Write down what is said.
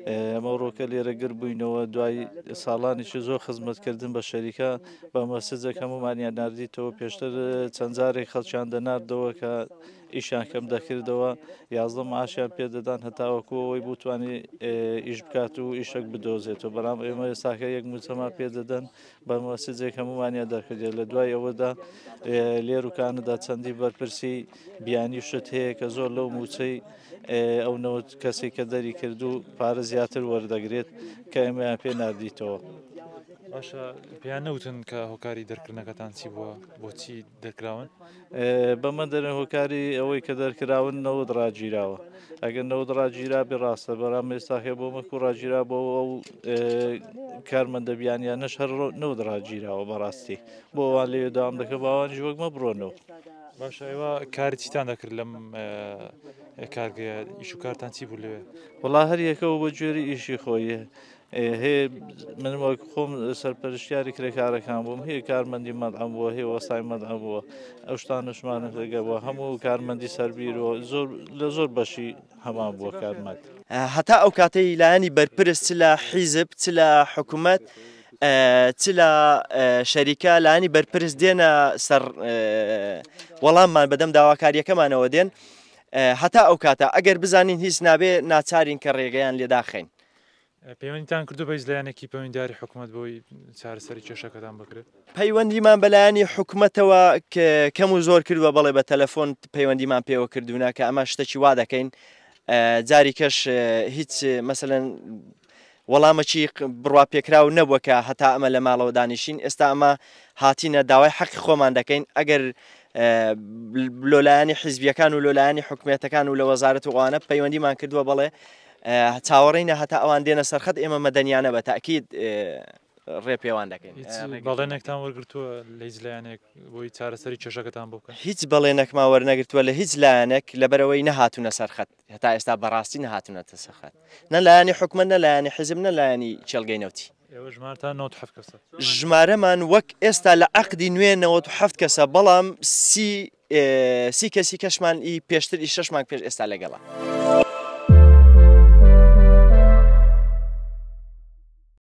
ئێمە ڕۆکە لێرە گر بووینەوە دوای ساڵانێکی زۆر خزمەتکردن بە شەریکە بە مەسجێک هەمومانیان نردیتەوە. پێشتر چەند جارێک خەڵکیان دەناردەوە کە ئیشیان کەم دەکردەوە، 11 معاشیان پێدەدان هەتاوەکو ئەوەی بتوانێت ئیش بکات و ئیشێک بدۆزێتەوە. بەڵام ئێمە ئێستاکە یەک موچەمان پێدەدەن بە مەسجێک هەمومانیان دەرکردێت. لە دوای ئەوەدا لێروکانەدا چەندی بەرپرسی بیانی شت هەیە کە زۆر لەو موچەی ئەو نەوت کەسی کە دەری کرد و پارە زیاتر وەردەگرێت کە ئێمەیان پێ نردیتەوە. باشە، پێیان نەوتن کە هۆکاری دەرکردنەکەتان چی بووە؟ بۆچی دەرکراون؟ بەمە دەرێن هۆکاری ئەوەی کە دەرکراون نەوت ڕاگیراوە. ئەگەر نەوت ڕاگیرا بێ ڕاستە، بەڵام ئێستاکە بۆ مەکو ڕاگیرا بۆ ئەو کارمەندە بیانیانەش هەر نەوت ڕاگیراوە. بەڕاستی بۆ ئەوان لێ داوام دەکە باوانیش وەک مە بڕۆنەوە. باشە، ئێوە کاری چیتان دەکرد لەم کارگەیە؟ ئیش و کارتان چی بوو لەوێ؟ وەڵا هەر یەکەوە بە گوێری ئیشی خۆی هەیە. من وەک خۆم سەرپەرشتیاری کرێکارەکان بووم، هەیە کارمەندی مەدعەم بووە، هەیە وەستای مەدعەم بووە، ئەو شتانشمانە لەگە بووە، هەموو کارمەندی سەربیرەوە زۆر لە زۆر بەشی هەمان بووە کارمەند. هەتا ئەو کاتەی لایەنی بەرپرس چ لە حیزب چ لە حکوومەت چ لە شەریکە لایەنی بەرپرس دێنە سەر وەڵاممان بەدەم داواکاریەکەمانەوە دێن، هەتا ئەو کاتە ئەگەر بزانین هیچ نابێ ناچارین کە ڕێگەیان لێداخەین. پەیوەندیتان کردو بە هیچ لایەنێکی پەیوەندیداری حکوومەت بۆی چارەسەری کێشەکەتان بکرێت؟ پەیوەندیمان بەلایەنی حکوومەتەوە کەم و زۆر کردووە، بەڵێ بە تەلەفۆن پەیوەندیمان پێوە کردوونە کە ئەمە شتێکی وا دەکەین. جاری کەش هیچ مەسەلەن وەڵامەکی بڕوا پێکراو نەبووە کە هەتا ئەمە لە ماڵەوە دانیشین. ئێستا ئەمە هاتینە داوای حەقی خۆمان دەکەین. ئەگەر لۆلایەنی حیزبیەکان و لۆلایەنی حکومەتەکان و لە وەزارەت و ئەوانە پەیوەندیمان کردووە، بەڵێ چاوەڕێینە هەتا ئەوان دێنە سەرخەت، ئێمە مەدەنیانە بە تاکید ڕێ پێوان دەکەین. هیچ بەڵێنێکتان وەرگرتووە لە هیچ لایەنێک بۆی چارەسەری کێشەکەتان بۆ بکەن؟ هیچ بەڵێنێکمان وەرنەگرتووە لە هیچ لایەنێک، لەبەرەوەی نەهاتوونە سەرخەت. هەتا ئێستا بەڕاستی نەهاتوونەتە سەرخەت، نە لایەنی حکومەت، نە لایەنی حیزب، نە لایەنی کێڵگەی نەوتی. ئێوە ژمارتان 97 کەسە؟ ژمارەمان وەک ئێستا لە عەقدی نوێ 97 کەسە، بەڵام 30 کەسی کەشمان ئی پێشتر ئی 6 مانگ پێش ئێستا لەگەڵە.